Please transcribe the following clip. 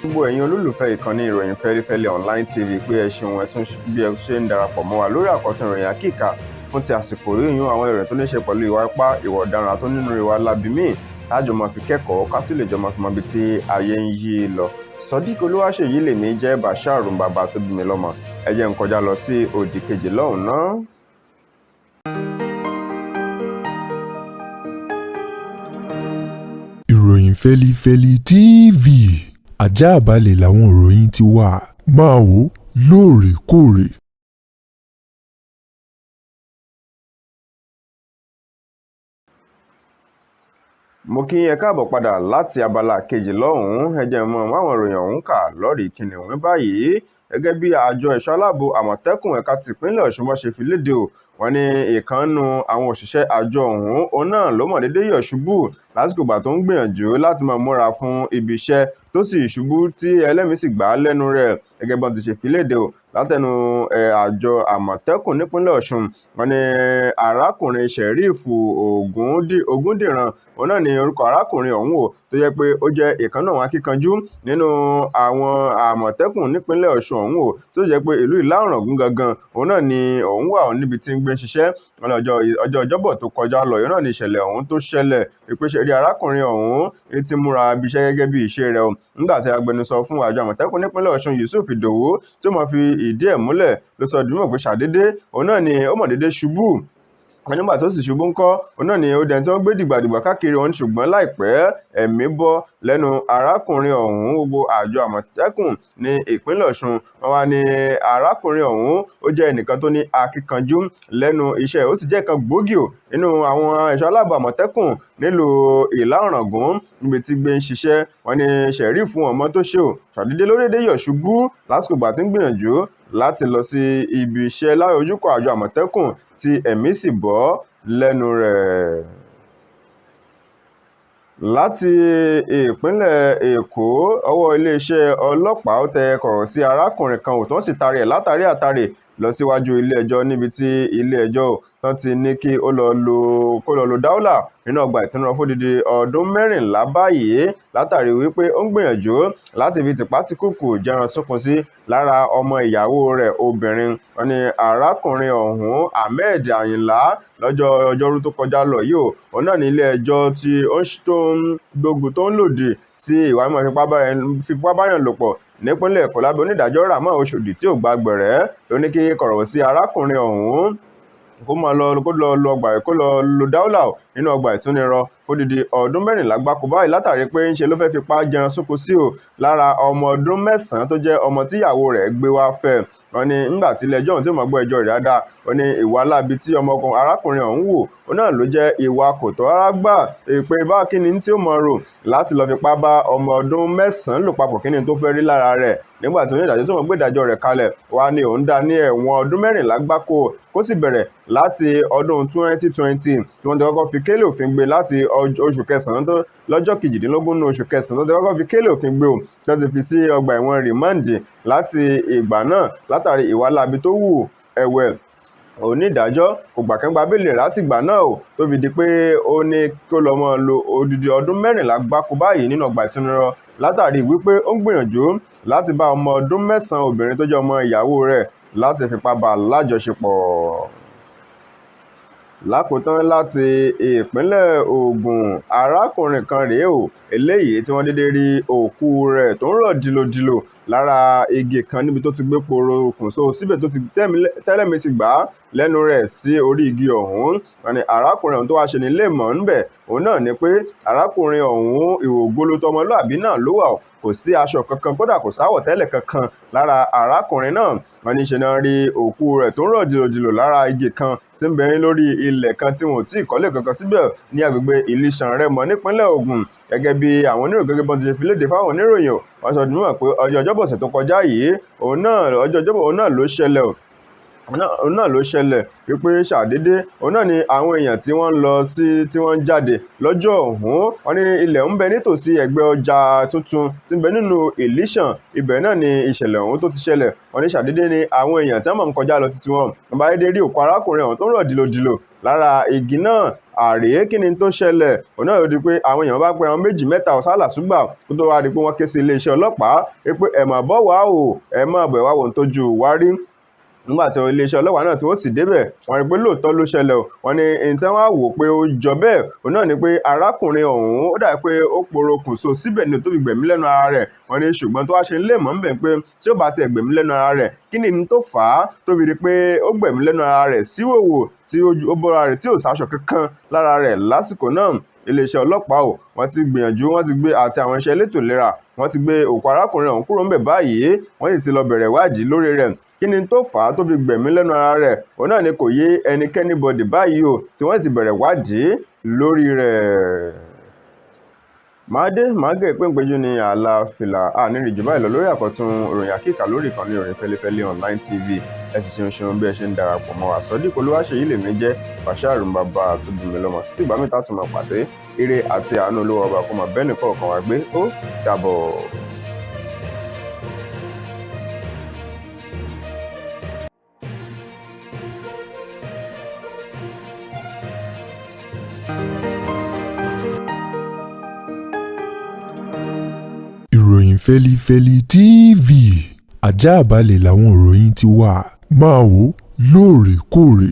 Gbogbo ẹ̀yin olólùfẹ́ ìkànnì ìròyìn Fẹ́lifẹ́li Online TV, pé ẹ ṣeun, ẹ tún bí ẹ ṣe ń darapọ̀ mọ́ wa lórí àkọ́tún ìròyìn àkíkà fún ti àsìkò yíyún, àwọn ìròyìn tó ní ṣe pẹ̀lú ìwà ipá, ìwà ọ̀daràn tó nínú ìwà láabi míì tájọ máa fi kẹ́kọ̀ọ́, ká sì lè jọ máa fi mọ ibi tí ayé ń yí lọ. Sodiq Olúwaṣèyí lèmi jẹ́, Bashir bàbá tó bí mi lọ́mọ. Ẹ jẹ́ n kọjá lọ sí òdì kejì lọ́hùn náà. Ìròyìn Fẹ́lifẹ́li TV, ajáàbalẹ̀ làwọn ìròyìn ti wà, máa wò ó lóòrèkóòrè. Mo kí yín, ẹ káàbọ̀ padà láti abala kejì lọ́hùn-ún. Ẹ jẹ́ n mọ́ àwọn ìròyìn ọ̀hún kà lọ́rìí kìnìún báyìí. Gẹ́gẹ́ bí àjọ ẹ̀ṣọ́ aláàbò Àmọ̀tẹ́kùn ẹ̀ka ti ìpínlẹ̀ Ọ̀ṣun bó ṣe fi léde o, wọ́n ní ìkànnù àwọn òṣìṣẹ́ àjọ ọ̀hún òun náà ló mọ̀ déédéé yọ̀ ṣubú lásìkò ìgbà tó ń gbìyànjú láti máa múra fún ibi iṣẹ́, tó sì ṣubú tí ẹlẹ́mìí sì gbà á lẹ́nu rẹ̀. Gẹ́gẹ́ bọ́n ti ṣe fi léde o látẹnu àjọ Àmọ̀tẹ́kùn nípínlẹ̀ Ọ̀ṣun, wọ́n ní arákùnrin Sheriff Ògúndìran òun náà ní orúkọ arákùnrin ọ̀hún o, tó jẹ́ pé ó jẹ́ ìkan náà àwọn akíkanjú nínú àwọn Àmọ̀tẹ́kùn nípínlẹ̀ Ọ̀ṣun ọ̀hún o, tó jẹ́ pé ìlú Ìlá Ọ̀ràngún gangan òun náà ni òun wà níbi tí ń gbé ń ṣiṣẹ́. Wọ́n ní ọjọ́ Ọjọ́bọ̀ tó kọjá lọ yìí náà ni ìṣẹ̀lẹ̀ ọ̀hún tó ṣẹlẹ̀, ìpèsè rí arákùnrin ọ̀hún ti múra ibi iṣẹ́ gẹ́gẹ́ bí ìṣe rẹ̀ o. Nígbà tí agbẹnusọ fún àjọ Àmọ̀tẹ́kùn nípínlẹ̀ Ọ̀ṣun, Yusuf Ìdòwú, tí ó máa fi ìdí ẹ̀ múlẹ̀, ló sọ di mímọ̀ pé ṣàdédé òun náà ni ó mọ̀ déédé ṣubú. Nígbà tó sì ṣubú ńkọ́, òun náà ni ó dẹni tí wọ́n gbé dìgbàdìgbà káàkiri òun, ṣùgbọ́n láìpẹ́ ẹ̀mí bọ́ lẹ́nu arákùnrin ọ̀hún. Gbogbo àjọ Àmọ̀tẹ́kùn ní ìpínlẹ̀ Ọ̀ṣun, wọ́n wá ní arákùnrin ọ̀hún ó jẹ́ ẹnìkan tó ní akíkanjú lẹ́nu iṣẹ́, ó sì jẹ́ ìkan gbòógì ò nínú àwọn ẹ̀ṣọ́ aláàbò Àmọ̀tẹ́kùn nílùú Ìlá Ọ̀ràngún níbi tí gbé ń ṣiṣẹ́. Wọ́n ní Sheriff ọmọ tó ṣe ò ṣàdédé lórílẹ̀ yọ̀ ṣubú lásìkò ìgbà tí ń gbìyànjú láti lọ sí ibi iṣẹ́ láì ojúkọ̀ àjọ Àmọ̀tẹ́kùn, tí ẹ̀mí sì bọ́ lẹ́nu rẹ̀. Láti ìpínlẹ̀ Èkó, ọwọ́ iléeṣẹ́ ọlọ́pàá ó tẹ kọ̀rọ̀ sí arákùnrin kan ò, tó sì tarí ẹ̀ látàrí àtàrí lọ síwájú ilé-ẹjọ́, níbi tí ilé-ẹjọ́ tán ti ní kí ó lọ lo kó lọ lo dáúlà nínú ọgbà ìtúnrọ fódìdí ọdún 14 báyìí, látàrí wípé ó ń gbìyànjú láti fi tìpátìkúùkù jẹran sunkún sí lára ọmọ ìyàwó rẹ̀ obìnrin. Wọ́n ní arákùnrin ọ̀hún, Ahmed Ayinla, lọ́jọ́ ọjọ́rú tó kọjá lọ yìí o, òun náà ní ilé-ẹjọ́ tí ó ń gbógun tó ń lòdì sí ìwà mímọ́ fipá báyàn lò pọ̀ nípínlẹ̀ Èkó lábẹ́ onídàájọ́ Ramon Oṣòdì tí ò gba gbẹ̀rẹ́ ló ní kí kọ̀rọ̀ sí arákùnrin ọ̀hún kó máa lọ, kó lọ lo ọgbà, kó lọ lo dáúlà nínú ọgbà ìtúnirọ fódìdí ọdún 14 gbáko báyìí, látàrí pé ńṣe ló fẹ́ fipá jẹran súnkù sí o lára ọmọ ọdún 9 tó jẹ́ ọmọ tíyàwó rẹ̀ gbé wá fẹ́. Wọ́n ní nígbà tí ilé-ẹjọ́ ọ̀hún tí ó máa gbọ́ ẹjọ́ rẹ̀ dáadáa, ó ní ìwà láabi tí ọmọkùnrin arákùnrin ọ̀hún wò òun náà ló jẹ́ ìwà kò tọ́ rárá gbà, pé bá kíni tí ó mọ̀ rò láti lọ fipá bá ọmọ ọdún 9 lò papọ̀, kíni tó fẹ́ rí lára rẹ̀. Nígbà tí onídàájọ́ tó mọ̀ gbé ìdájọ́ rẹ̀ kalẹ̀ wá ní òun dá ní ẹ̀wọ̀n ọdún 14 gbáko, kó sì bẹ̀rẹ̀ láti ọdún 2020 tí wọ́n ti kọ́kọ́ fi kélé òfin gbé, láti oṣù kẹsàn-án tó lọ́jọ́ 18 ní oṣù kẹsàn-án tó ti kọ́kọ́ fi kélé òfin gbé o, tó ti fi sí ọgbà ẹ̀wọ̀n rìmáǹdì láti ìgbà náà látàrí ìwà láabi tó wù. Ẹ̀wẹ̀, onídàájọ́ kò gbà kẹ́ngbà bẹ́ẹ̀lì rẹ̀ láti ìgbà náà o, tó fi di pé ó ní kó lọ mọ́ lo odidi ọdún 14 gbáko báyìí nínú ọgbà ìtúnirọ, látàrí wípé ó ń gbìyànjú láti bá ọmọ ọdún 9 obìnrin tó jẹ́ ọmọ ìyàwó rẹ̀ láti fipá bá a lájọṣepọ̀. Lákòótán, láti ìpínlẹ̀ Ògùn, arákùnrin kan rèé o, eléyìí tí wọ́n dédé rí òkú rẹ̀ tó ń rọ̀ dìlòdìlò lára igi kan níbi tó ti gbé poro kùnso síbẹ̀, tó ti tẹ́lẹ̀mí ti gbà á lẹ́nu rẹ̀ sí orí igi ọ̀hún. Wọ́n ní arákùnrin ọ̀hún tó wá ṣe ní ilé mọ̀ ńbẹ̀ òun náà ni pé arákùnrin ọ̀hún ìwògbóló tọmọlúàbí náà ló wà, kò sí aṣọ kankan, kódà kò sáwọ̀ tẹ́lẹ̀ kankan lára arákùnrin náà. Wọ́n ní ṣe náà rí òkú rẹ̀ tó ń rọ̀ dìlòdìlò lára igi kan tí ń bẹ lórí ilẹ̀ kan tí wọn ò tí ì kọ́lé kankan síbẹ̀ ní agbègbè Ìlíṣàn Rẹ́mọ nípínlẹ̀ Ògùn. Gẹ́gẹ́ bí àwọn oníròyìn gẹ́gẹ́ bọ́n ti ṣe fi léde fáwọn oníròyìn, wọ́n sọ mímọ̀ pé ọjọ́ Ọjọ́bọ̀ ọ̀sẹ̀ tó kọjá yìí òun náà, ọjọ́ Ọjọ́bọ̀ òun náà ló ṣẹlẹ̀ o, òun náà ló ṣẹlẹ̀ wípé ṣàdédé òun náà ni àwọn èèyàn tí wọ́n ń lọ sí tí wọ́n ń jáde lọ́jọ́ ọ̀hún, wọ́n ní ilẹ̀ ń bẹ nítòsí ẹgbẹ́ ọjà tuntun tí ń bẹ nínú Ìlíṣàn, ibẹ̀ náà ni ìṣẹ̀lẹ̀ ọ̀hún tó ti ṣẹlẹ̀. Wọ́n ní ṣàdédé ni àwọn èèyàn tí wọ́n mọ̀ ń kọjá lọ títí wọn wọ́n bá dédé rí òkú arákùnrin ọ̀hún tó ń rọ̀ dìlòdìlò Lára igi náà àrèé, kí ni tó ṣẹlẹ̀? Òun náà ló di pé àwọn èèyàn bá pe àwọn méjì mẹ́ta ọ̀sálà ṣùgbà kó tó wá di pé wọ́n ké sí iléeṣẹ́ ọlọ́pàá pé ẹ̀ mà bọ́ wá o, ẹ̀ má bọ̀, ẹ̀ wá wo ohun tójú wa rí. Nígbà tí iléeṣẹ́ ọlọ́pàá náà tí wọ́n sì débẹ̀, wọ́n rí pé lóòótọ́ ló ṣẹlẹ̀ o. Wọ́n ní ẹni tí wọ́n á wò pé ó jọ bẹ́ẹ̀, òun náà ni pé arákùnrin ọ̀hún, ó dà pé ó porokùnso síbẹ̀ ní tó fi gbẹ̀mí lẹ́nu ara rẹ̀. Wọ́n ní ṣùgbọ́n tó wá ṣe ń lè mọ̀ ńbẹ̀ pé tí ó bá tiẹ̀ gbẹ̀mí lẹ́nu ara rẹ̀, kí ni tó fà á tó fi di pé ó gbẹ̀mí lẹ́nu ara rẹ̀ síhòhò, tí ó bọ́ra rẹ̀, tí ò sáṣọ kankan lára rẹ̀ lásìkò náà? Iléeṣẹ́ ọlọ́pàá o, wọ́n ti gbìyànjú, wọ́n ti gbé àti àwọn iṣẹ́ elétò ìlera, wọ́n ti gbé òkú arákùnrin ọ̀hún kúrò ńbẹ̀ báyìí. Wọ́n sì ti lọ bẹ̀rẹ̀ ìwádìí lórí rẹ̀. Kí ni tó fà á tó fi gbẹ̀mí lẹ́nu ara rẹ̀? Òun náà ni kò yé ẹnikẹ́ni bọ̀dì báyìí o, tí wọ́n sì bẹ̀rẹ̀ ìwádìí lórí rẹ̀. Màá dé màá gẹ̀ péńpéjú ní ààlà fìlà àníri jù báyìí lọ lórí àkọ́tún ìròyìn àkíkà lórí ìkànnì Ìròyìn Fẹ́lẹ́fẹ́lẹ́ Online TV. Ẹ sì ṣeun ṣeun bí ẹ ṣe ń darapọ̀ mọ́ wa. Sodiq Olúwaṣèyí lèmi jẹ́, Bashir bàbá tó bí mi lọ́mọ. Títí ìgbà mìíràn tá tún máa pàdé, ire àti àánú Olúwa ọba kó máa bẹ́ẹ̀ nìkọ̀ọ̀kan wá gbé. Ó dàbọ̀. Ìròyìn Fẹ́lífẹ́lí TV, ajáàbalẹ̀ làwọn ìròyìn ti wà. Máa wò lóòrèkóòrè.